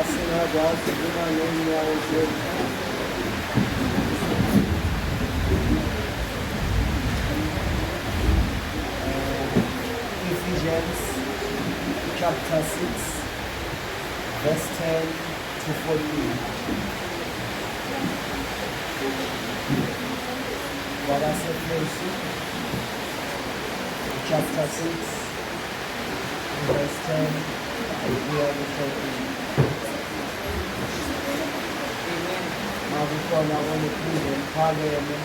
Masingakwazi ukuma ngey'nyawo zethu. Ephesians chapter 6 verse 10 to 14. Kwabasefesu chapter 6 verse 10 kuya ku-14. Amen. Makukhona onephimbo eliphakeme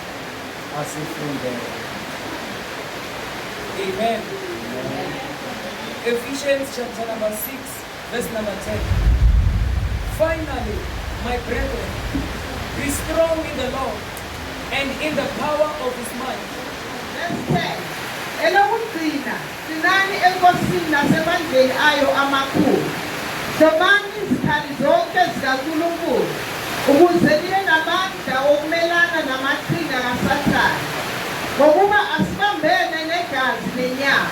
asifundele. Amen. Ephesians chapter number 6, verse number 10. Finally, my brethren, be strong in the Lord and in the power of his might. Verse 10. Elokugcina, qinani enkosini nasemandleni ayo amakhulu. Hlomani izikhali zonke zikaNkulunkulu ukuze nibe namandla okumelana namaqhinga kaSathane. Ngokuba asibambene negazi nenyama,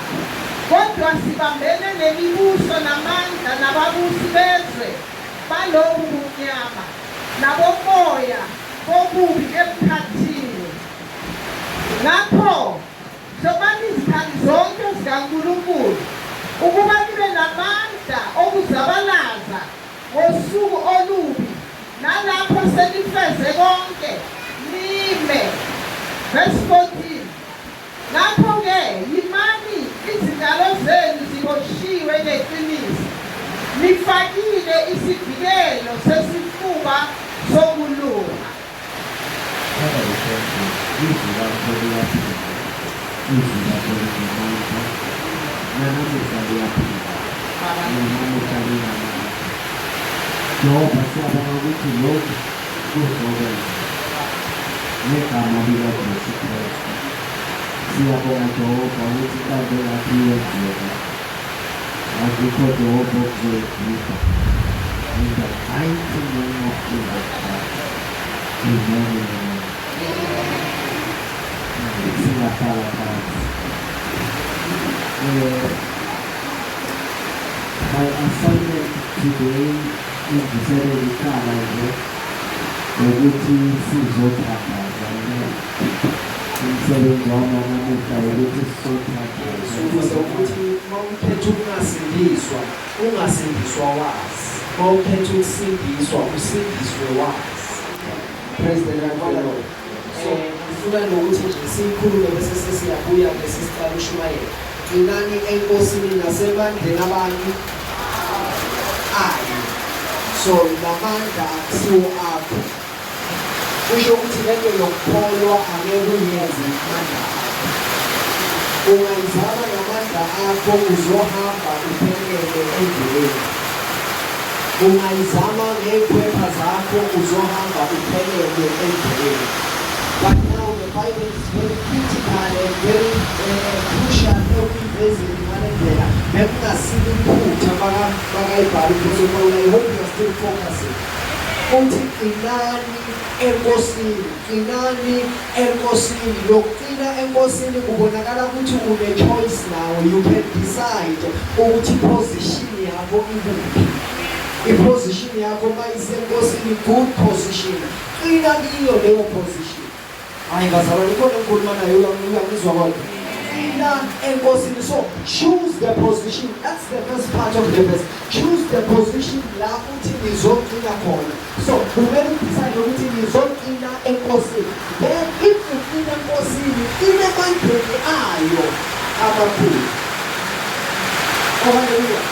kodwa sibambene nemibuso namandla nababusi bezwe balobu bumnyama nabomoya bobubi emkhathini. Ngakho hlomani izikhali zonke zikaNkulunkulu ukuba nibe namandla okuzabalaza ngosuku olubi nalapho senifeze konke nime. Verse 14. Ngakho-ke yimani izingalo zenu ziboshiwe ngeqiniso, nifakile isivikelo sesifuba sokulunga. Father, we thank you. Izwi lakho liyaphila. Izwi lakho linamandla. Nanamuhla liyaphila. Nanamuhla linamandla. Jehova, siyabonga ukuthi lokhu kuzokwenzeka. Ngegama likaJesu Kristu. Siyabonga Jehova ukuthi intando yakho iyenzeka. Akukho Jehova okuzoyivimba. In the mighty name of Jesus Christ. Amen and amen. Singahlala phansi. My assignment today ingiselele iqala nje ukuthi sizothandaza. Amen. Umsebenzi wami wanamuhla ukuthi sizothandaza. Ukuze ukuthi uma ukhetha ukungasindiswa, ungasindiswa wazi. Uma ukhetha ukusindiswa, usindiswe wazi. Praise the name of the Lord. So ngifuna nokuthi nje siyikhulume bese sesiyabuya ke sesiqala ushumayela. Qinani enkosini nasemandleni abantu ayo. So lamandla akusiwo akho. Kusho ukuthi lento yokukholwa angeke uyenze ngamandla akho. Ungayizama ngamandla akho uzohamba uphelele endleleni. Ungayizama ngey'khwepha zakho uzohamba uphelele endleleni. But now the Bible is very critical and very crucial ekuyivezeni ngale ndlela. Bekungasilo iphutha bakayibhala uMphostoli Pawulu. I hope you are still focusing. Uthi qinani enkosini, qinani enkosini. Lokuqina enkosini kubonakala ukuthi une-choice nawe. You can decide ukuthi position yakho ikuphi. I-position yakho uma isenkosini, good position. Qina kiyo leyo position. Hayi bazalwane, ikhona engikhuluma nayo, uyangizwa kodwa. Qina enkosini. So choose the position. That's the first part of the verse. Choose the position la uthi ngizoqina khona. So kumele udecide ukuthi ngizoqina enkosini. Then if uqina enkosini, qina emandleni ayo amakhulu. Oh, hallelujah.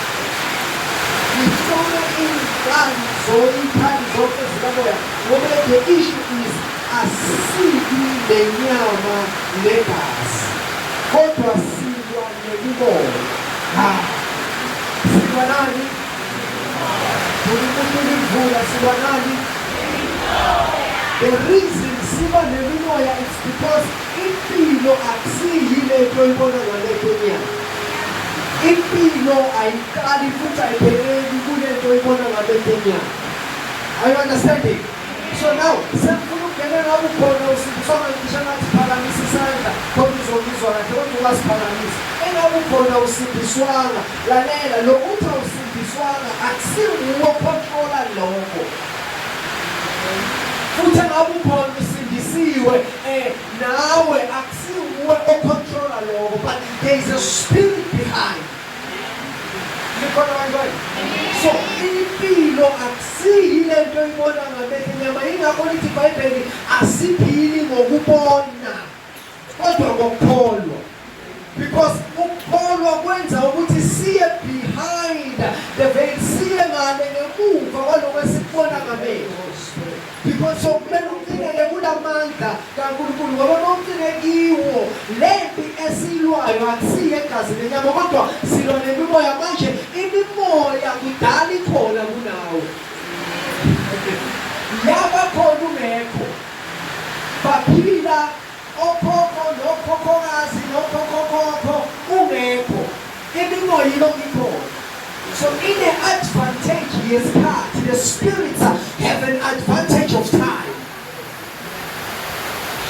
Ngihlome iy'nkanzo, iy'khali zonke zikamoya ngoba the issue is asilwi nenyama negazi kodwa silwa nemimoya. Ha, silwa nani? Unkulunkulu imvula, silwa nani? The reason siba nemimoya, it's because impilo akusiyilento oyibona ngalento enyama. Impilo ayiqali futhi ayipheleli kulento oyibona ngalento enyama. Are you understanding? So now sengifuna ukungena lapho khona usindiswa ngisho ngathi phakamisa isandla kodwa uzongizwa kahle kodwa ungasiphakamisi. Engabe ukhona usindiswanga, lalela lo uthi awusindiswanga. awukholwanga akusiwuwe ocontrola lokho. Futhi engabe ukhona usindisiwe nawe akusiwuwe ocontrola lokho, but there is a spirit behind. Nikhona bantwana? So impilo akusiyi lento oyibona ngamehlo enyama, yingakho lithi iBhayibheli asiphili ngokubona kodwa ngokukholwa. Because ukukholwa kwenza ukuthi siye behind the veil, siye ngale ngemuva kwaloko esikubona ngamehlo. Because so kumele uqinele kulamandla kaNkulunkulu, ngoba uma uqine kiwo lempi esilwayo akusiyo egazi lenyama kodwa silwa nemimoya. Manje imimoya kudala ikhona kunawe, yaba khona ungekho, baphila okhokho nokhokhokazi nokhokhokhokho ungekho, imimoya ilokhu ikhona. So ine-advantage yesikhathi. The spirits have an advantage of time.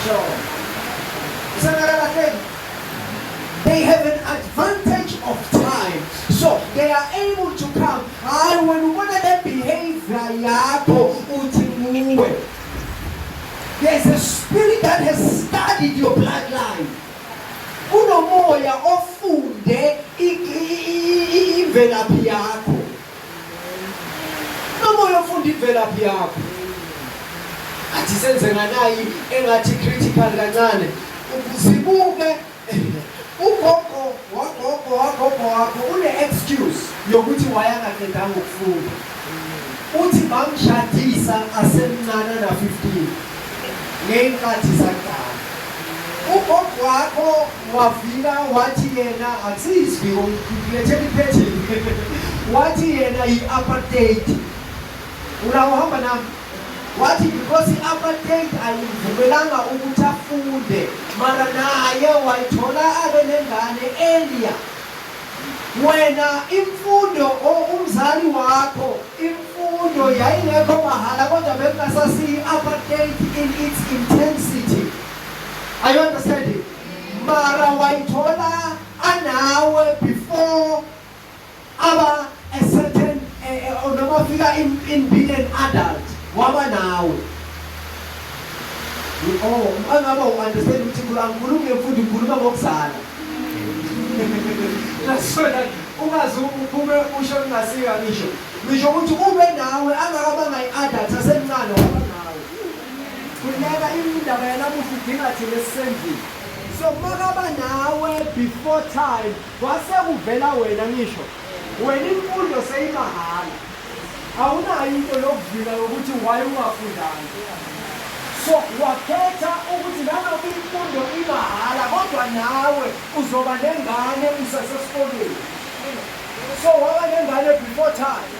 Sure. Usengakalahleki? They have an advantage of time. So they are able to come. Hayi wena ubona le behavior yakho uthi nguwe. There's a spirit that has studied your bloodline. Kunomoya ofunde imvelaphi yakho. Unomoya ofunde imvelaphi yakho. Athi senze nganayi engathi critical kancane. Uzibuke ugogo wagogo wagogo wakho une excuse yokuthi wayangaqedanga ukufunda. Uthi bamshadisa asemncane na 15 ngey'nkathi zakudala. Ugogo wakho wavika wathi yena akusiyisiviko, ngilethela iphethini, wathi yena yi-apartheid. Ula uhamba nami? Wathi because i-apartheid ayimvumelanga ukuthi afunde, mara naye wayithola abe nengane earlier. Wena imfundo umzali wakho imfundo yayingekho mahhala kodwa bekungasasiyi apartheid in its intensity. Are you understanding? Mara wayithola anawe before aba a certain noma fika in being an adult waba nawe. Oh, angabe u-understand ukuthi angikhulumi ngemfundo, ngikhuluma ngokuzala. Nasona ungaze uphume usho kungasika ngisho. Ngisho ukuthi ube nawe angakabanga i-adult asemncane waba nawe. Khuleka indaba yanamuhla idinga thina esisendlini. So makaba nawe before time kwase kuvela wena ngisho. Wena imfundo seyimahhala. Awunayo into yokuvika yokuthi why ungafundanga. So wakhetha ukuthi nanoba imfundo imahhala kodwa nawe uzoba nengane usasesikolweni. So waba nengane before time.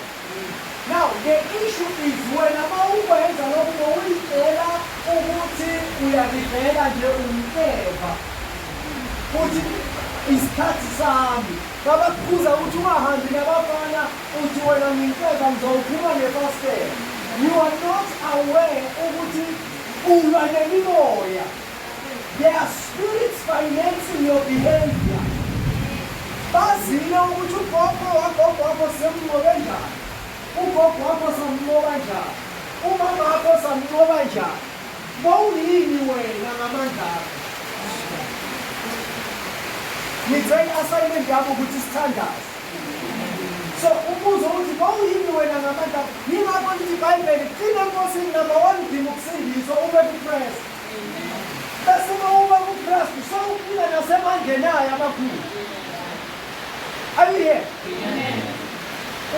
Now the issue is wena mawukwenza lokhu bowuyitshela ukuthi uyangivela nje umkeva. Futhi isikhathi sami babakukhuza ukuthi ungahambi nabafana uthi wena nginkeva ngizowuphuma ngefasitela. You are not aware ukuthi ulwa nemimoya. There are spirits financing your behavior. Bazile ukuthi ugogo wagogo wakho semnqobe njani, ugogo wakho samnqoba njani, umama wakho samnqoba njani. Bowuyini wena ngamandla akho? Ngithe i-assignment yami ukuthi sithandaze. So umbuzo uthi bowuyini wena ngamandla akho? Yingakho lithi iBhayibheli qina eNkosini, number one udinga ukusindiswa ube kuKristu. Bese uma uba kuKristu sewuphila nasemandleni ayo amakhulu. Are you here?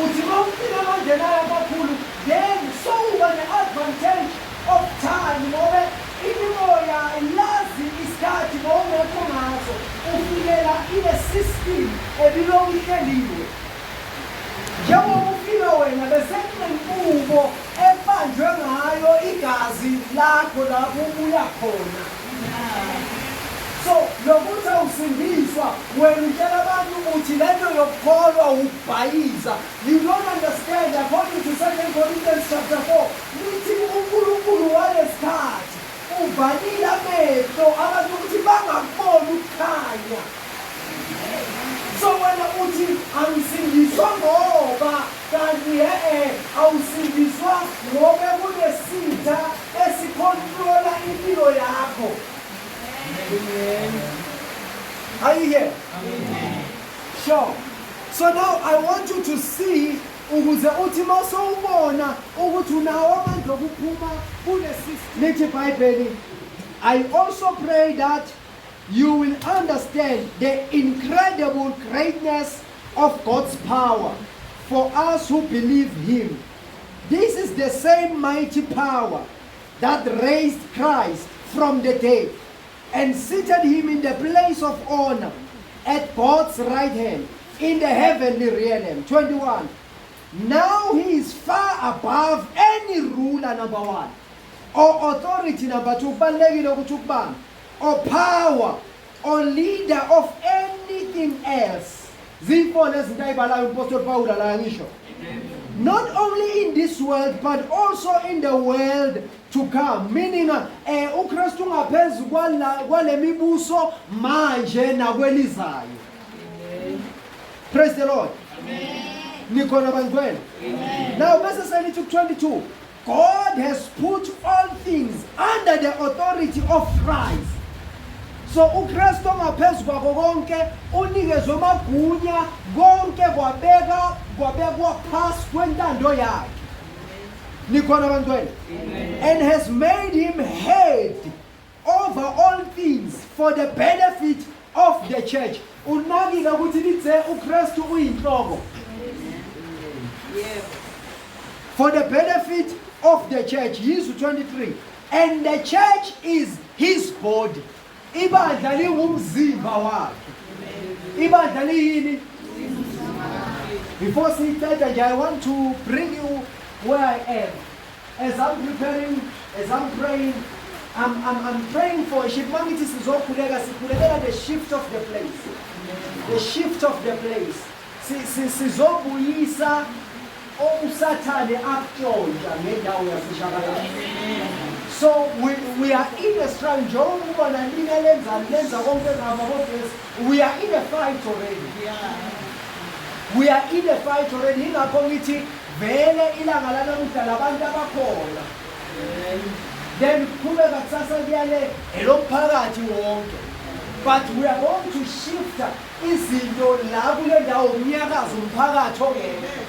Uthi uma uphila emandleni ayo amakhulu then sowuba ne-advantage of time ngoba imimoya yazi isikhathi bowungekho ngaso ufikela ile system ebilokhu ihleliwe. Njengoba ufika wena besekunenqubo ebanjwe ngayo igazi lakho lapho ubuya khona. So lokuthi awusindiswa wena utshela abantu uthi lento yokukholwa ukubhayiza. You don't understand according to 2 Corinthians chapter 4 lithi uNkulunkulu walesikhathi uvalile amehlo abantu ukuthi bangakuboni ukukhanya. So wena uthi angisindiswa ngoba. Awusindiswa ngoba kunesitha esicontrola impilo yakho. Are you here? Sure. So now I want you to see ukuze uthi masowubona ukuthi unawo amandla okuphuma kule lithi iBhayibheli, I also pray that you will understand the incredible greatness of God's power for us who believe him. This is the same mighty power that raised Christ from the dead and seated him in the place of honor at God's right hand in the heavenly realm. 21. Now he is far above any ruler, number one, or authority, number two, kubalulekile ukuthi ukubamba, or power, or leader of anything else. Zifo lezinto ayibalayo uMpostoli Pawula la ngisho. Not only in this world but also in the world to come, meaning uKristu ungaphezu kwale mibuso manje nakwelizayo. Praise the Lord. Nikhona bangcwele? Now bese selithi ku-22, God has put all things under the authority of Christ. So uKristu ongaphezu kwako konke unikezwe amagunya konke kwabeka kwabekwa phasi kwentando yakhe. Nikhona bangcwele? And has made him head over all things for the benefit of the church. Unakile ukuthi lithe uKristu uyinhloko. For the benefit of the church. Yizu 23. And the church is his body. Ibandla lingumzimba wakhe. Ibandla liyini? Before siyithatha nje, I want to bring you where I am. As I'm preparing, as I'm praying, I'm praying for a shift. Mangithi sizokhuleka, sikhulekela the shift of the place. The shift of the place. Sizobuyisa uSathane akutshontsha ngendawo yaseShabalala. So we are in a struggle. Njengoba ubona lina lenzani lenza konke ngabo bobhesi. We are in a fight already. We are in a fight already. Ingakho ngithi vele ilanga lanamuhla labantu abakhona. Then kuqhubeka kusasa kuyale elomphakathi wonke. But we are going to shift izinto la kule ndawo umnyakazo umphakathi ongekho.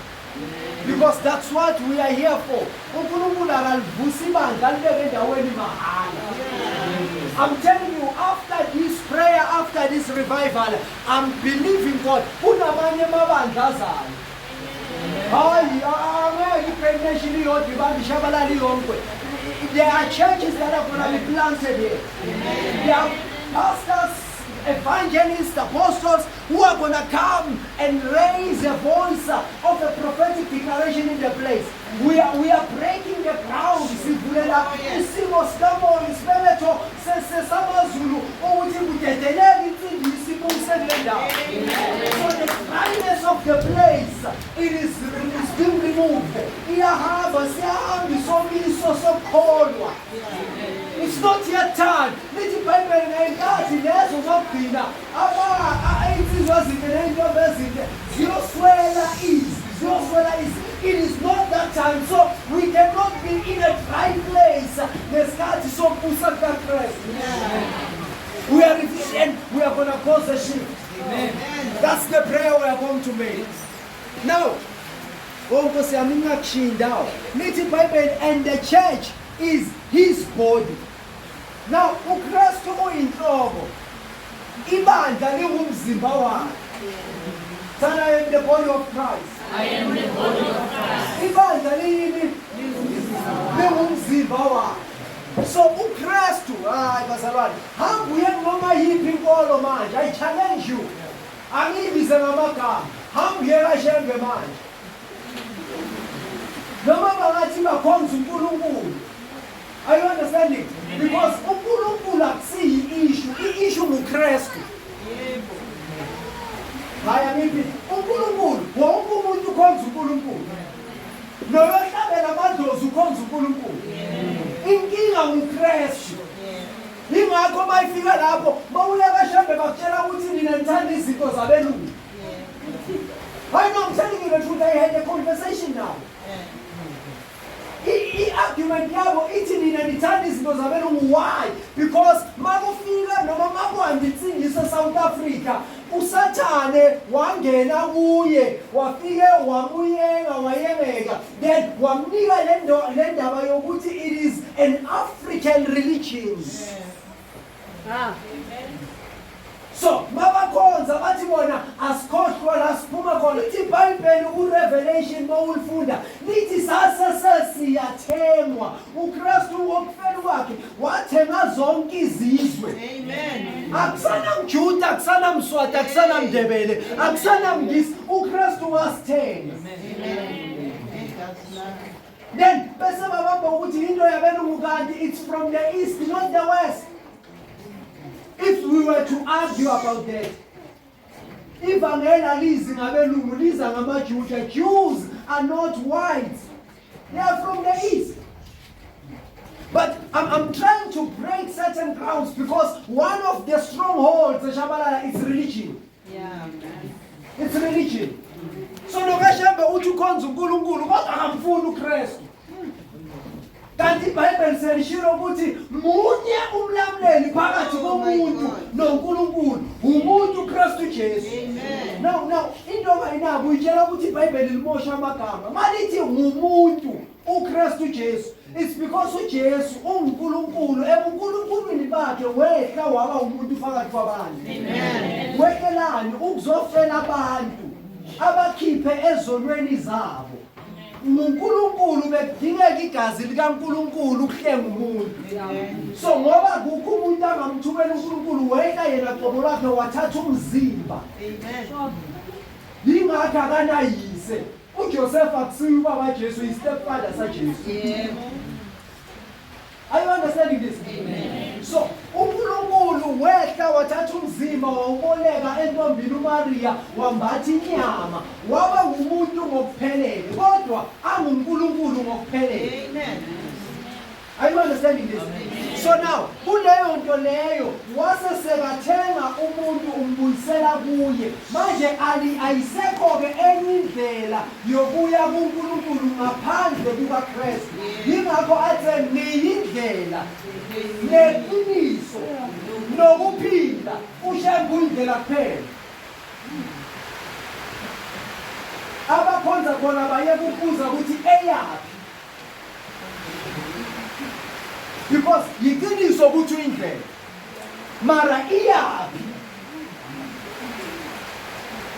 Because that's what we are here for. uNkulunkulu akalivusa ibandla alibeke endaweni mahhala. I'm telling you, after this prayer, after this revival, I'm believing God. Kunamanye amabandla azayo. Hayi, angeke iGreat Nation iyodwa ibambe iShabalala iyonke. There are churches that are going to be planted here. There are pastors, evangelists, apostles who are going to come and raise a voice of a prophetic declaration in the place. We are breaking the ground. Sivulela isimo sikamoya isibeletho samaZulu ukuthi kudedeleke insindiso ibuyise kule ndawo. So the dryness of the place, it is being removed. Iyahamba siyahamba isomiso sokukholwa. It's not yet time. Lithi iBhayibheli ngenkathi lezo zokugcina insizwa ezinhle ney'ntombi ezinhle ziyoswela izwi, ziyoswela izwi. It is not that time. So we cannot be in a dry place ngesikhathi sokubusa kukaKristu. We are and we are going to cause a shift. That's the prayer we are going to make. Now, oh Nkosi yami ingakushiyi indawo. Lithi iBhayibheli, and the church is his body. Now uKristu uyinhloko. Ibandla lingumzimba wakhe. Thana, I am the body of Christ. I am the body of Christ. Ibandla liyini? Lingumzimba wakhe. So uKristu, hayi bazalwane, hamba uye noma yiphi inkolo manje. I challenge you. Angiyibize ngamagama. Hamba uye kaShembe manje. Noma bangathi bakhonza uNkulunkulu. Are you understanding? Because uNkulunkulu akusiyi issue, i-issue nguKristu. Hayi angithi uNkulunkulu, wonke umuntu ukhonza uNkulunkulu. Noyohlabela amadlozi ukhonza uNkulunkulu. Inkinga nguKristu. Ingakho mayifika lapho, mawuya kaShembe bakutshela ukuthi nina nithanda izinto zabelungu. I know I'm telling you the truth. I had a conversation now. I-argument yabo ithi nina nithanda izinto zabelungu why? Because makufika noma makwanda insindiso eSouth Africa uSathane wangena kuye wafike wamuyenga wayengeka then wamnika le ndaba yokuthi it is an African religion. Ah. So mabakhonza bathi bona asikhohlwa la siphuma khona. Lithi iBhayibheli kuRevelation mawulifunda lithi sase sesiyathengwa. uKristu ngokufela kwakhe wathenga zonke izizwe. Amen. Akusana mJuda, akusana mSwati, akusana mNdebele, akusana mNgisi, uKristu wasithenga. Amen. Then bese babamba ukuthi into yabelungu kanti it's from the east not the west. If we were to argue about that, ivangeli alizi ngabelungu liza ngamaJuda. Jews are not whites. They are from the east. But I'm trying to break certain grounds because one of the strongholds, Shabalala, is religion. Yeah. It's religion. So noKaShembe uthi ukhonza uNkulunkulu kodwa akamfuni uKristu. Kanti iBhayibheli selishilo ukuthi munye umlamuleli phakathi Oh my komuntu God. noNkulunkulu, umuntu uKristu Jesu. Amen. Now into ongayinabo uyitshela ukuthi iBhayibheli limosha amagama. Malithi ngumuntu uKristu Jesu. It's because uJesu unguNkulunkulu, ebuNkulunkulwini bakhe wehla waba umuntu phakathi kwabantu. Amen. Wehlelani ukuzofela abantu abakhiphe ezonweni zabo. NguNkulunkulu bekudingeka igazi likaNkulunkulu ukuhlenga umuntu. So ngoba kukho umuntu angamthumela uNkulunkulu wehla yena qobo lwakhe wathatha umzimba. Amen. Yingakho akanayise. uJoseph akusiye ubaba Jesu, yi-stepfather saJesu. Yebo. Are you understanding this? Amen. So uNkulunkulu wehla wathatha umzimba wawuboleka entombini uMaria wambatha inyama waba ngumuntu ngokuphelele kodwa anguNkulunkulu ngokuphelele. Amen. Are you understanding this? So now kuleyo nto leyo wase sekathenga umuntu umbuyisela kuye. Manje ali ayisekho ke enye indlela yokuya kuNkulunkulu ngaphandle kukaKristu. Yingakho athe niyindlela neqiniso nokuphila uShembe uyindlela kuphela. Abakhonza khona baye kubuza ukuthi eyaphi. Because yiqiniso ukuthi uyindlela. Mara iyaphi?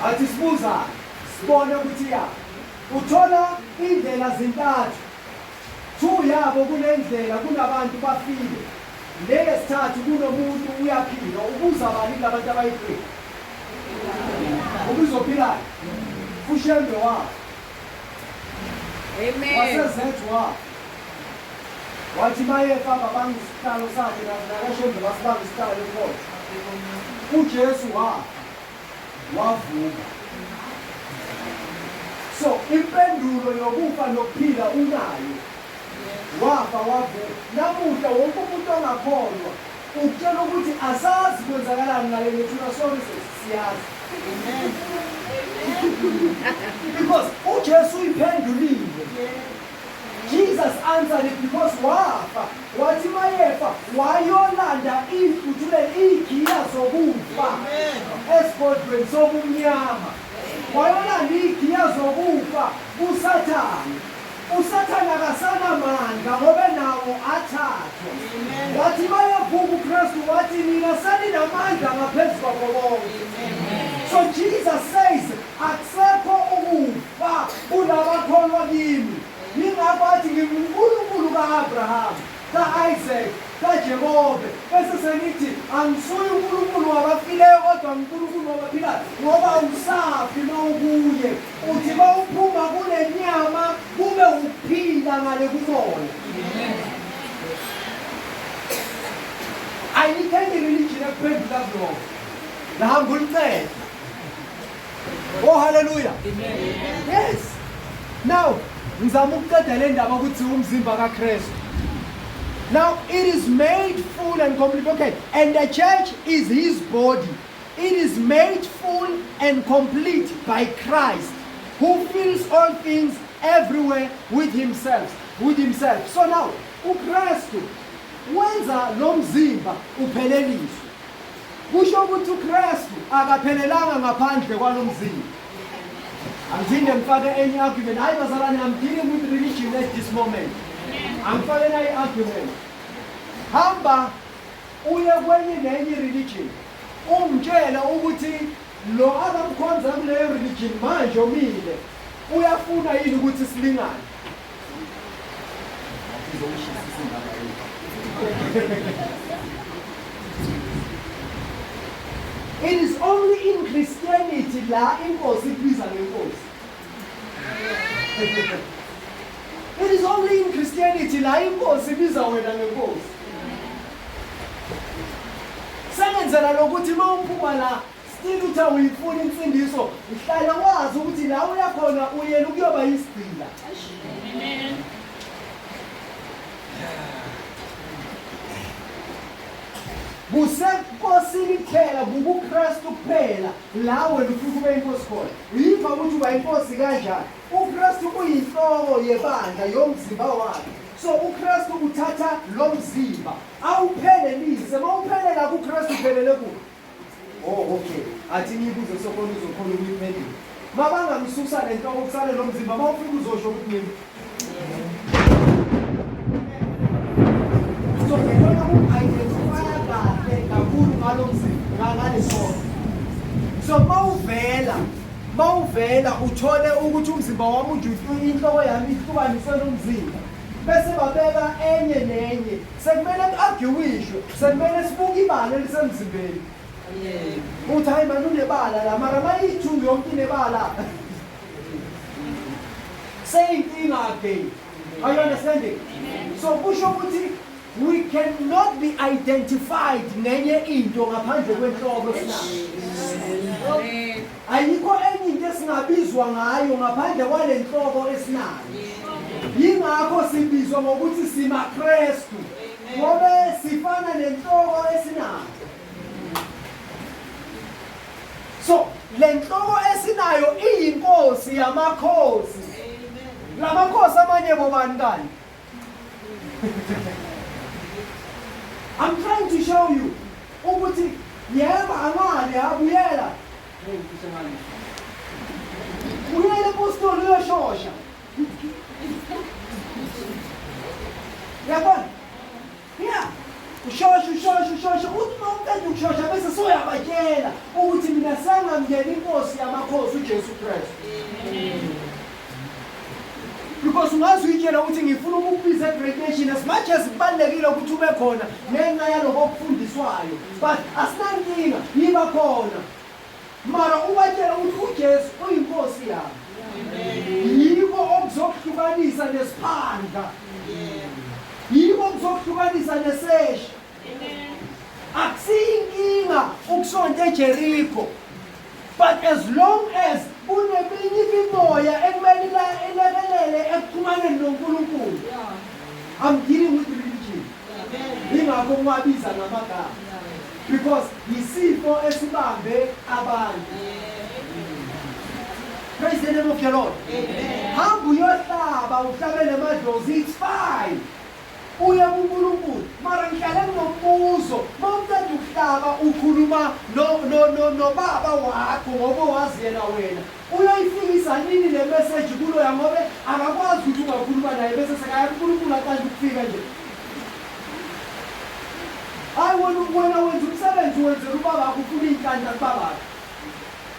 Athi sibuza sibone ukuthi iyaphi. Uthola indlela zintathu. Two yabo kunendlela kunabantu bafile. Leyesithathu kunomuntu uyaphila. Ubuza bani kulabantu abayi-3? Ubuzophilayo. UShembe wafa. Amen. Wasezethu wafa. Wathi mayefa babanga isihlalo sakhe nakaShembe basibanga isihlalo ekhotho. uJesu wafa. Wavuka. So impendulo yokufa nokuphila unayo. Wafa wavuka. Namuhla wonke umuntu ongakholwa ukutshela ukuthi asazi kwenzakalani ngale ngethuna sorry siyazi. Because uJesu uyiphendulile. Jesus answered it because wafa. Wathi mayefa wayolanda ihluthulelo igiya zokufa esigodlweni sobumnyama. Wayolanda igiya zokufa kuSathane. uSathane akasanamandla ngoba nawo athathwa. Wathi mayevuka uKristu wathi nina seninamandla ngaphezu kwakho konke. So Jesus says akusekho ukufa kulabakholwa kimi. Yingakho athi nginguNkulunkulu ka-Abraham, ka-Isaac, kaJakobe. Bese sengithi angisuye uNkulunkulu wabafileyo kodwa nguNkulunkulu wabaphilayo ngoba usafi mawukuye. Uthi mawuphuma kule nyama kube ukuphila ngale kumoya. Ayikho enye religion ekuphendula kulokho. Lahamba ulicele. Oh hallelujah. Amen. Yes. Now ngizama ukuqeda le ndaba ukuthi umzimba kaKristu. Now it is made full and complete. Okay, and the church is his body. It is made full and complete by Christ, who fills all things everywhere with himself, with himself. So now uKristu wenza lo mzimba upheleliswe. Kusho ukuthi uKristu akaphelelanga ngaphandle kwalo mzimba. Angiphinde ngifake enye argument. Hayi bazalwane, I'm dealing with religion at this moment. Angifake nayi argument. Hamba uye kwenye nenye religion. Ungitshele ukuthi lo abamkhonza kuleyo religion manje omile uyafuna yini ukuthi silingane. Izokushisa indaba yethu. It is only in Christianity la inkosi ikubiza ngenkosi. It is only in Christianity la inkosi ibiza wena ngenkosi. Sengenzela lokuthi uma uphuma la still uthi awuyifuni insindiso, uhlale wazi ukuthi la uyakhona uyena ukuyoba yisigqila. Amen. Kusenkosini kuphela, kukuKristu kuphela la wena ufika ube inkosi khona. Yiva ukuthi uba inkosi kanjani. UKristu uyinhloko yebandla yomzimba wakhe. So uKristu uthatha lo mzimba awuphelelise. Uma uphelela kuKristu uphelele kuphi? Oh okay. Athi ngiyibuze sokhona uzokhona ukuyiphendula. Mabangamsusa le nhloko kusale lo mzimba, uma ufika uzosho ukuthi ngimi. So ngifuna uku-identifya kahle kakhulu ngalo mzimba ngale sona. So mawuvela uthole ukuthi umzimba wami unje inhloko yami ihlukaniswe nomzimba. Bese babeka enye nenye. Sekumele ku-arguwishwe, sekumele sibuke ibala elisemzimbeni. Uthi hayi mani unebala la mara mayithu yonke inebala. Seyinkinga again. Are you understanding? So kusho ukuthi we cannot be identified ngenye into ngaphandle kwenhloko esinayo. Ayikho enye into esingabizwa ngayo ngaphandle kwale nhloko esinayo. Yingakho sibizwa ngokuthi simaKristu. Ngoba sifana nenhloko esinayo. So le nhloko esinayo iyinkosi yamakhosi. Lamakhosi amanye bobani kanye? I'm trying to show you ukuthi yebo angale abuyela. Buyela epostoli uyoshosha. Uyabona? Yeah. Ushosha ushosha ushosha uthi uma uqeda ukushosha bese soyabatshela ukuthi mina sengamngena inkosi yamakhosi uJesu Kristu. Because ungaze uyitshela ukuthi ngifuna ukukubiza e-Great Nation as much as kubalulekile ukuthi ube khona ngenxa yaloko okufundiswayo, but asinankinga yiba khona. Mara ubatshela ukuthi uJesu uyinkosi yami. Yiko okuzokuhlukanisa nesiphandla. Yiko okuzokuhlukanisa neseshi. Akusiyinkinga ukusonta eJericho. But as long as kuneminye imimoya ekumele ilekelele ekuxhumaneni noNkulunkulu. I'm dealing with religion. Yingakho ngiwabiza ngamagama. Because yisifo esibambe abantu. Praise the name of the Lord. Hamba uyohlaba uhlabele amadlozi, it's fine. Uye kuNkulunkulu. Mara ngihlale nginombuzo. Uma uqeda ukuhlaba ukhuluma no no no nobaba wakho ngoba wazi yena wena. Uyoyifikisa nini le message kuloya ngoba akakwazi ukuthi ungakhuluma naye bese sekaya kuNkulunkulu aqale ukufika nje. Hayi wena wena wenza umsebenzi wenzela ubaba wakho ufuna iy'nhlanhla kubaba wakho.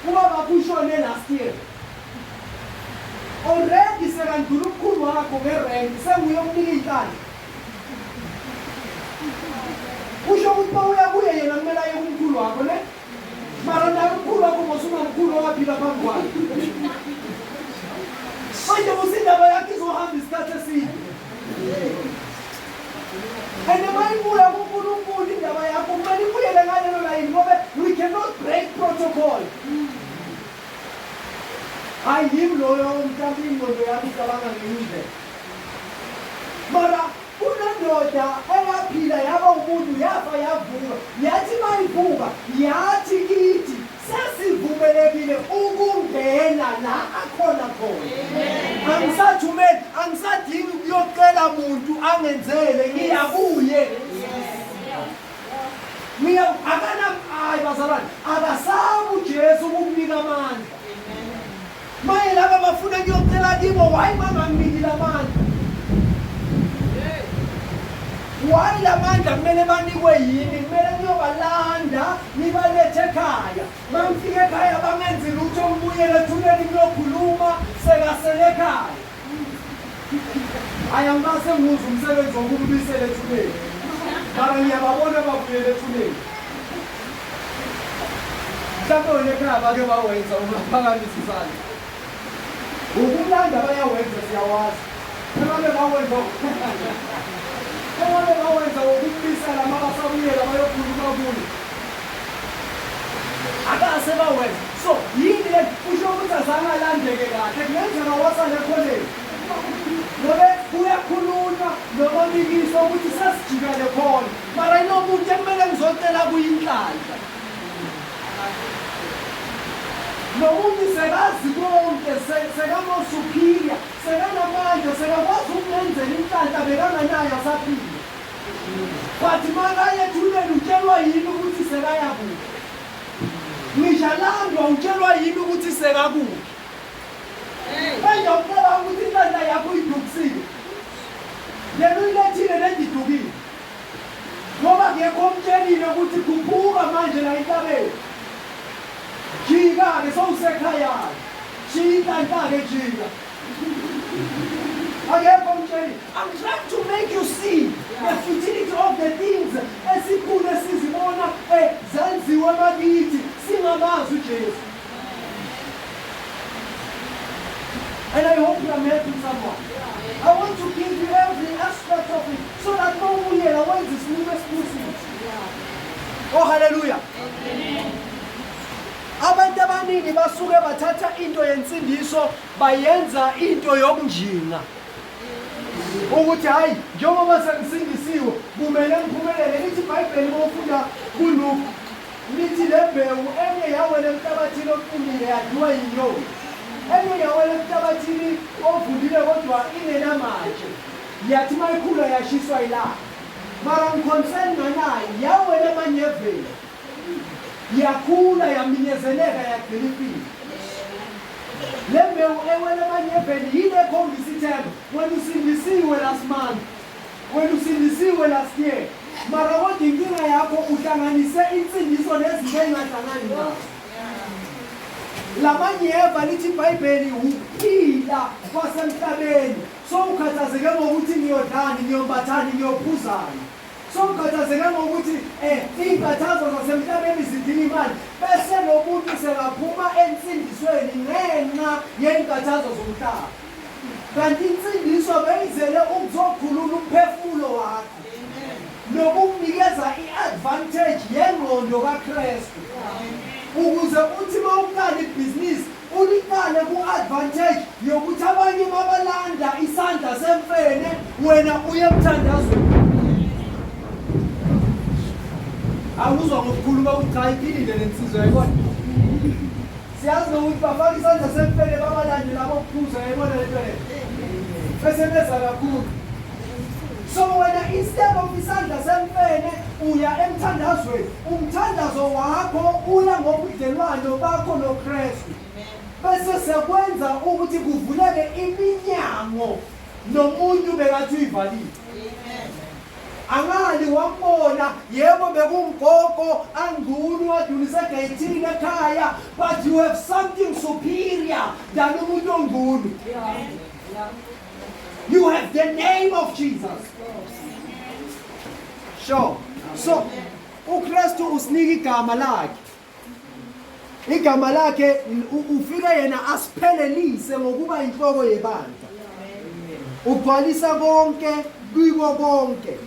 Ubaba wakho ushone last year. Already sekandlula umkhulu wakho ngerank senguye omnika iy'nhlanhla. Kusho ukuthi uma uya kuye yena kumele aye kumkhulu wakho ne? Mara naye umkhulu wakho mosungamkhulu owaphila phambi kwakhe. Manje usindaba yakho izohamba isikhathi eside. And uma ibuya kuNkulunkulu indaba yakho kumele ibuyele ngalelo layini ngoba we cannot break protocol. Hayi yimi loyo mhlawumbe ingqondo yami icabanga ngenye indlela. Mara kunendoda eyaphila yaba umuntu yafa yavuka yathi mayivuka yathi kithi sesivumelekile ukungena la akhona khona. Angisathi angenzele ngiya kuye. Ngiya akana hayi bazalwane akasabi uJesu ukukunika amandla. Maye laba bafuna kuyocela kibo why banganginiki lamandla? Why lamandla kumele banikwe yini? Kumele ngiyobalanda ngibalethe ekhaya. Mangifika ekhaya bangenzi lutho ngibuyele ethuneni ngiyokhuluma sekasele ekhaya. Hayi angimase ngiwuzwe umsebenzi wokumbuyisela ethuneni. Mara ngiyababona babuyele ethuneni. Mhlawumbe wena ekhaya bake bawenza ungaphakamisa isandla. Ukumlanda bayawenza siyawazi. Engabe bawenza engabe bawenza wokumbuyisela mabasabuyela bayokhuluma kuye. Akase bawenza. So yini le kusho ukuthi azange alandeke kahle kungenzeka wasale ekhoneni. Ngobe kuyakhulunywa noma mikiswa ukuthi sesijikele khona. Mara inomuntu ekumele ngizocela kuyinhlanhla. Nomuntu sekazi konke sekamo-superior sekanamandla sekakwazi ukumenzela inhlanhla bekanganayo asaphila. But makaye ethuneni utshelwa yini ukuthi sekaya kuphi? Ngisho alandwa utshelwa yini ukuthi sekakuphi? Manje ucabanga ukuthi inhlanhla yakho idukisile. Yena uyilethile lento idukile. Ngoba akekho omtshelile ukuthi khuphuka manje la entabeni. Jika-ke sowusekhaya. Shiya inhlanhla-ke jika. Akekho omtshelile. I'm trying to make you see the futility of the things esikhule sizibona zenziwe emakithi singamazi uJesu. And I hope you are helping someone. I want to give you every aspect of it so that mawubuyela wenze isinqumo esiphusile. Oh hallelujah. Abantu abaningi basuke bathatha into yensindiso bayenza into yokunjinga. Ukuthi hayi njengoba sengisindisiwe kumele ngiphumelele lithi iBhayibheli mawufunda kuLuke lithi le mbewu enye yawela emhlabathini oqinile yadliwa yinyoni. Enye yawela emhlabathini ovundile kodwa ingenamatshe. Yathi mayikhula yashiswa ilanga. Mara ngiconcern nganayi yawela emanyeveni. Yakhula yaminyezeleka yagcina ifile. Le mbewu ewela emanyeveni yile ekhombisa ithemba. Wena usindisiwe last month. Wena usindisiwe last year. Mara kodwa inkinga yakho uhlanganise insindiso nezinto ey'ngahlangani nazo. Lamanyeva lithi iBhayibheli ukuphila kwasemhlabeni. So ukhathazeke ngokuthi ngiyodlani, ngiyombathani, ngiyophuzani. So ukhathazeke ngokuthi iy'nkathazo zasemhlabeni zidinga imali. Bese lo muntu sekaphuma ensindisweni ngenxa yey'nkathazo zomhlaba. Kanti insindiso beyizele ukuzokhulula umphefumulo wakho. Nokukunikeza i-advantage yengqondo kaKristu. Ukuze uthi mawuqala ibhizinisi uliqale ku-advantage yokuthi abanye mabalanda isandla semfene wena uye emthandazweni. Awuzwa ngokukhuluma ukuthi cha iphilile le nsizwa yayibona. Siyazi nokuthi bafaka isandla semfene babalande labo kuphuza yayibona le nto leyo. Bese beza kakhulu. So wena instead of isandla semfene uya emthandazweni. Umthandazo wakho uya ngobudlelwano bakho noKristu. Bese sekwenza ukuthi kuvuleke iminyango nomuntu bekathi uyivalile. Angali wambona yebo bekungogo angcunu wadulisa egeyithini ekhaya but you have something superior than umuntu ongcunu. You have the name of Jesus. Sure. So uKristu usinika igama lakhe. Igama lakhe ufike yena asiphelelise ngokuba inhloko yebandla. Ugcwalisa konke kiko konke.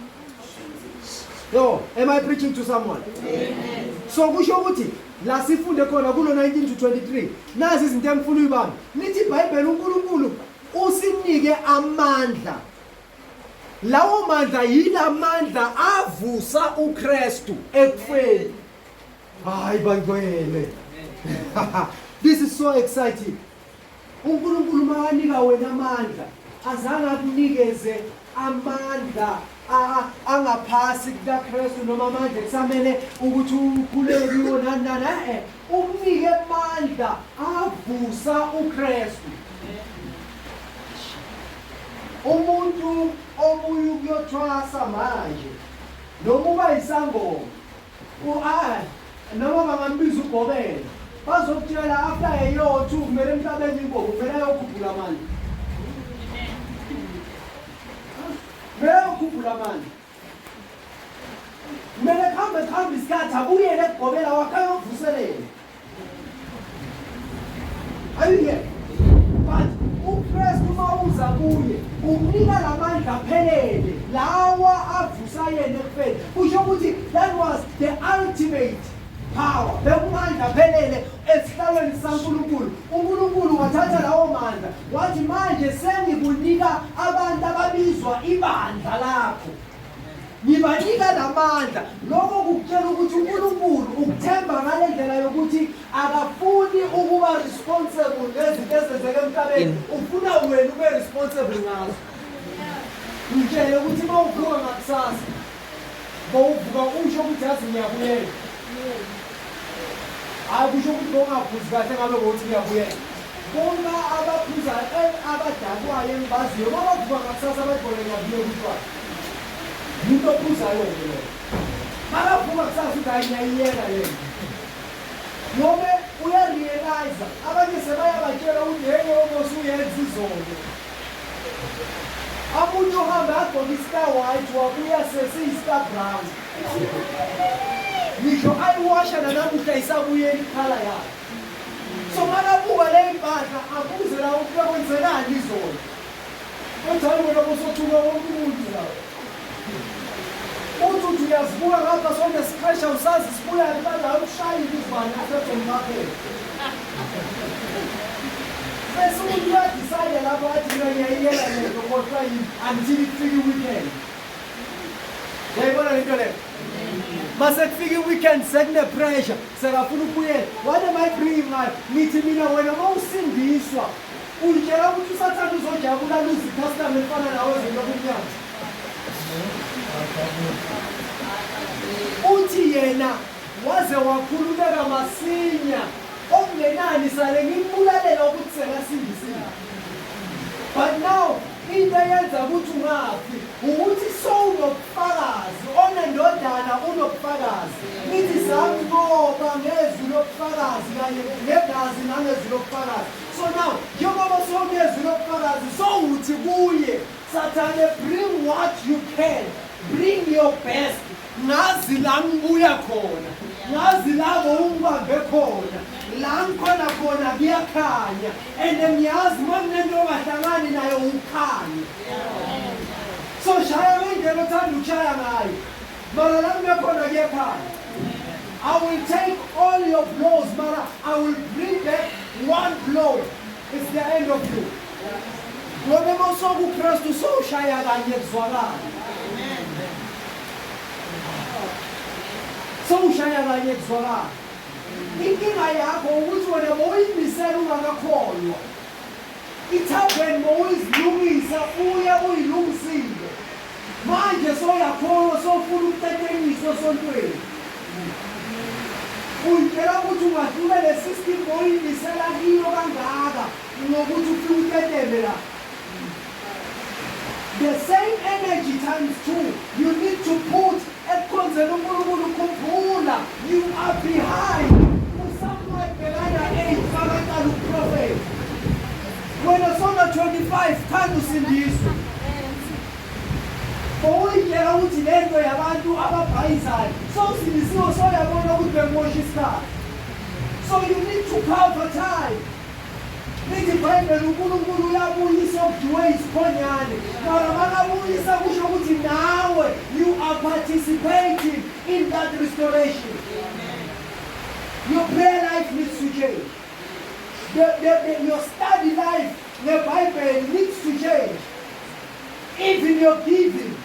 Yo, am I preaching to someone? Amen. So kusho ukuthi la sifunde khona kulo 19 to 23 nazi izinto engifuna uyibambe. Lithi iBhayibheli uNkulunkulu usinike amandla. Lawo mandla yilamandla avusa uKristu ekufeni. Hayi bangcwele. This is so exciting. uNkulunkulu makanika wena amandla azange akunikeze amandla angaphasi kukaKristu noma amandla kusamele ukuthi ukhuleke kuwo nani nani eh ukunike amandla avusa uKristu. Umuntu obuya ukuyothwasa manje noma uba isangoma noma bangambiza ugobela bazokutshela after a year or two kumele emhlabeni inkomo kumele ayokhuphula amandla. Kumele ayokhuphula amandla. Kumele kuhambe kuhambe isikhathi abuyele ekugobela wakhe ayovuselela. Are you here? But uKristu uma uza kuye ukunika lamandla aphelele lawa avusa yena ekufeni. Kusho ukuthi that was the ultimate power. Bekumandla aphelele esihlalweni sikaNkulunkulu. uNkulunkulu wathatha lawo mandla wathi manje sengikunika abantu ababizwa ibandla lakho. Ngibanika lamandla. Lokho kukutshela ukuthi uNkulunkulu ukuthemba ngale ndlela yokuthi akafuni ukuba responsible ngezinto ezenzeka emhlabeni, ufuna wena ube responsible ngazo. Ngitshele ukuthi uma uvuka ngakusasa, bowuvuka usho ukuthi yazi ngiyabuyela. Hayi kusho ukuthi bowungaphuzi kahle ngabe ngokuthi ngiyabuyela. Bonke abaphuzayo abadakwayo engibaziyo uma bavuka ngakusasa bathi bona ngiyabuyela utshwala. Umuntu ophuzayo-ke loyo. Makavuka kusasa uthi hayi ngiyayiyeka le nto. Ngoba uyarealize abanye sebayabatshela ukuthi hey obosuyenza izolo. Umuntu ohambe agqoke istar white wabuya sesiyistar brown. Ngisho ayiwasha nanamuhla isabuyela ikhala yakhe. So makabuka le mpahla abuze la ukuthi bekwenzelani izolo. Uthi hayi wena bosothuka wonke umuntu la. Uthi uthi uyazibuka ngapha sonke sipressure usazi sibuya kanti awushayile izibani asezombaphe. Bese umuntu uyadecide lapho athi mina ngiyayiyeka lento kodwa yini until ifike i-weekend. Uyayibona lento leyo? Mase kufika i-weekend sekune-pressure sekafuna ukubuyela. What am I bringing ngayo? Ngithi mina wena uma usindiswa uyitshela ukuthi usathane uzojabula luze icustomer elifana nawe ezweni lobumnyama. Uthi yena waze wakhululeka masinya okungenani sale ngimbulalela ukuthi sekasindisiwe. But now into eyenza ukuthi ungafi ukuthi sowunobufakazi onendodana unobufakazi nithi samnqoba ngezwi lobufakazi kanye negazi nangezwi lobufakazi. So now njengoba sowunezwi lobufakazi sowuthi kuye Sathane, bring what you can, bring your best. Ngazi la ngibuya khona, ngazi la bowungibambe khona, la ngikhona khona kuyakhanya and ngiyazi uma kunento ongahlangani nayo ukukhanya. So shaya ngendlela othanda ukushaya ngayo, mara la ngime khona kuyakhanya. I will take all your blows, mara I will bring back one blow. It's the end of you. Ngoba uma usokuKristu sowushaya kanye kuzwakala. Sowushaya kanye kuzwakala. Inkinga yakho ukuthi wena bowuyimisela ungakakholwa. Ithaveni bowuyizilungisa uye uyilungisile. Manje soyakholwa sofuna ukutetenyiswa esontweni. Uyitshela ukuthi ungahlule le system boyimisela kiyo kangaka ngokuthi ufike uteteme la. The same energy times two you need to put ekukhonzeni uNkulunkulu. Khumbula you are behind. USamuel bhekana 8 makaqala uprofeti. Wena sona 25 khani usindiswe. Bowuyitshela ukuthi lento yabantu ababhayizayo sowusindisiwe soyabona ukuthi bengimosha isikhathi. So you need to cover time. Lithi iBhayibheli uNkulunkulu uyabuyisa okudliwe isikhonyane. Mara makabuyisa kusho ukuthi nawe you are participating in that restoration. Your prayer life needs to change. Your study life ngeBhayibheli needs to change. Even your giving.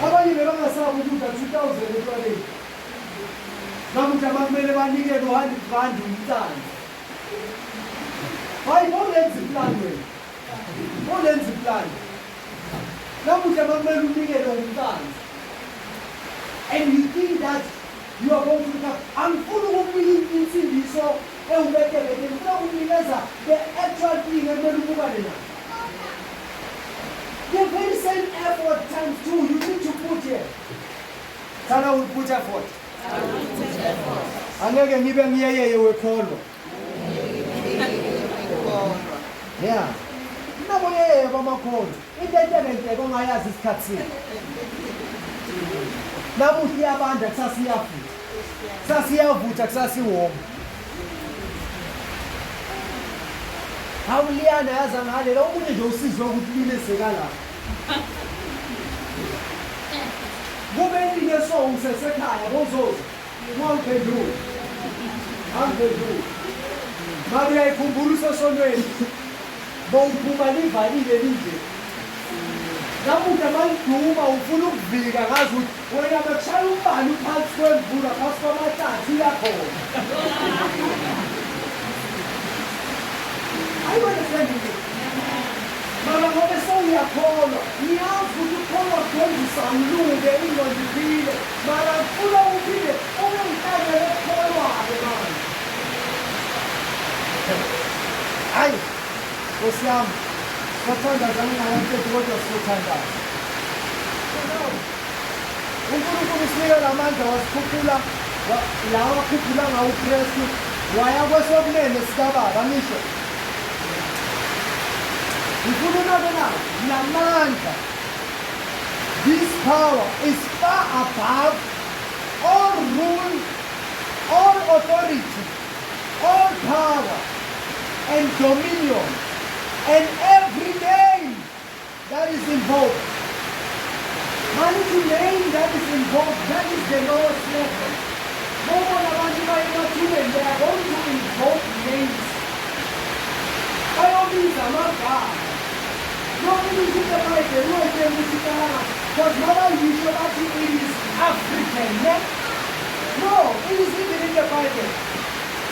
Abanye bebangasabi ukudla 2000 etshwaleni. Namuhla bakumele banikele u-100 rand umntana. Hayi, bolenza iplan wena. Bolenza iplan. Namuhla makumele unikele ngomqansa. And you think that you are going to become, angifuni ukukunika insindiso ewubetebete, ngifuna ukukunikeza the actual thing ekumele ubukane nayo. The very same effort times two you need to put here. Sana will put effort. Angeke ngibe ngiyeyeye wekholwa. Yeah. Nabo yeye bamakholwa. Into entekenteke ongayazi isikhathi sini. Namuhla iyabanda kusasa iyavutha. Kusasa iyavutha kusasa iwoma. Awuliyana yazi angalela omunye nje usizwe ukuthi line sekala. Kube line so usesekhaya bozoza. Ungawuphenduli. Angiphenduli. Mabe uyayikhumbula usesonweni. Bowuphuma livalile linje. Namuhla maliduma ufuna ukuvika ngazi ukuthi wena bekushaya umbani uphansi kwemvula phasi kwamahlathi iyakhona. Are you understanding me? Mara ngoba sewuyakholwa, ngiyazi ukuthi ukukholwa kwenza usanguluke ingqondo iphile. Mara ngifuna uphile ube ngihlangene okukholwayo manje. Hayi, Nkosi yami, sothandaza ngingakaqedi kodwa sothandaza. uNkulunkulu usinike lamandla wasikhuphula la wakhuphula ngawo uKristu waya kwesokunene sikababa ngisho. Ngifuna unake na lamandla. This power is far above all rule, all authority, all power and dominion and every name that is invoked. Manithi name that is invoked, that is the lowest level. Bobona abantu baye emathuneni, they are going to invoke names. Bayobiza amagama. Yonke into eBhayibheli uyayitshela ukuthi iqala because mabayisho bathi it is African, ne? No, it is even in the Bible.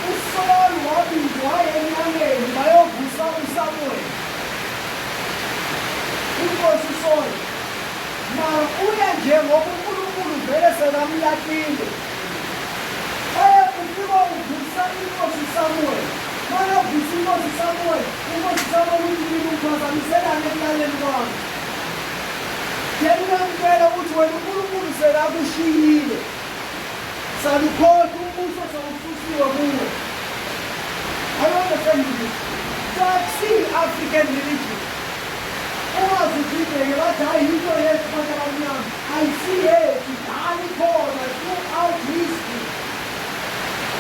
USaul wabizwa enyangeni bayovusa uSamuel. Inkosi uSaul. Mara uya nje ngoba uNkulunkulu vele sekamlahlile. Ufika uvusa inkosi uSamuel. Makavusa inkosi uSamuel, inkosi uSamuel uthi mina ungiphazamiselani ekulaleni kwami. Then uyamtshela ukuthi wena uNkulunkulu sekakushiyile. Salukhohlwa umbuso sewususiwe kuwe. Are you understanding this? So akusiyi African religion. Ungaze udideke bathi hayi into yethu bantu abamnyama. Ayisiyethu, dala ikhona throughout history.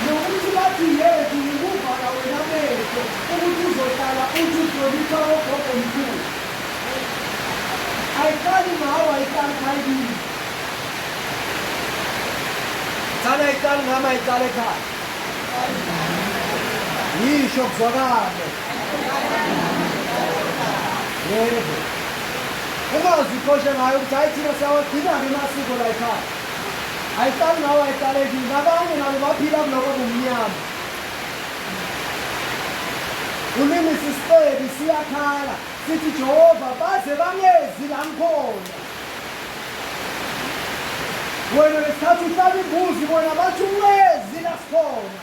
Nokuthi bathi yethu ukuvala wena amehlo ukuthi uzohlala uthi uhlonipha ogogo mkhulu. Ayiqali ngawe, ayiqali ekhaya kini. Thana ayiqali ngami, ayiqali ekhaya. Yisho kuzwakale. Yebo. Ungaze uxoshe ngayo ukuthi hayi thina siyawagcina-ke amasiko la ekhaya. Ayiqali ngawe, ayiqale kini. Abanye nabo baphila kuloko bumnyama. Ulimi sisicebi siyakhala sithi Jehova baze bangezi la ngikhona. Wena ngesikhathi uhlaba imbuzi bona bathi ungezi la sikhona.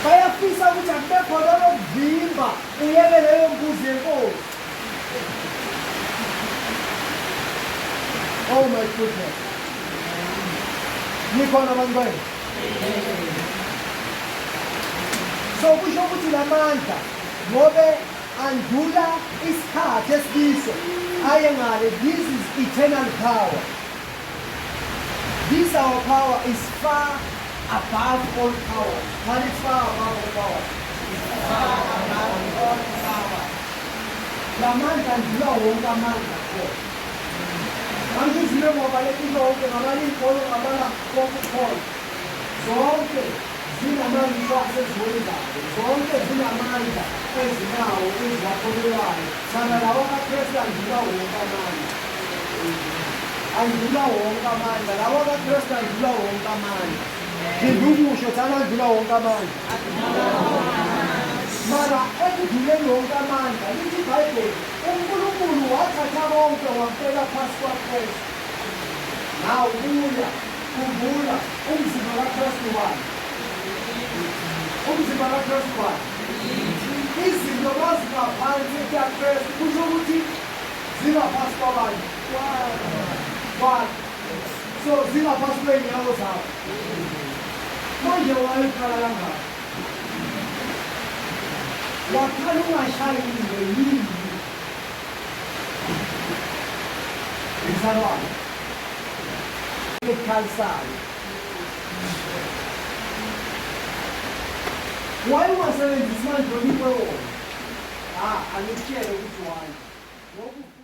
Bayafisa ukuthi akube khona lokuvimba uyeke leyo mbuzi yenkosi. Oh my goodness. Nikhona bantwana? So kusho ukuthi lamandla ngobe andula isikhathi esikiso aye ngale, this is eternal power. This our power is far above all power. What is far above all power? Far above all power. Lamandla andula wonke amandla khona. Manje uzile ngoba leti yonke ngabala iy'kolo ngabala konke ukukhona. Zonke zinamandla aseziwenzayo. Zonke zinamandla ezinawo eziwakholelwayo. Sana lawo kaKristu andlula wonke amandla. Andlula wonke amandla. Lawo kaKristu andlula wonke amandla. Phinda ukusho thana andlula wonke amandla. Mara ekudluleni wonke amandla lithi iBhayibheli uNkulunkulu wathatha konke wakubeka phasi kwaKristu. Nawu buya, khumbula umzimba kaKristu wani. Umzimba kaKristu wani. Izinto mazingaphansi kukaKristu kusho ukuthi zingaphansi kwabantu. Kwakhe. So zingaphansi kwey'nyawo zakho. Manje wayekhala kangaka. Wakhala ungashayiwe yini? Mzalwane. Ekhalisayo. Why ungasebenzisi manje onikwe wona? Ah, angikutshele ukuthi why. Ngoba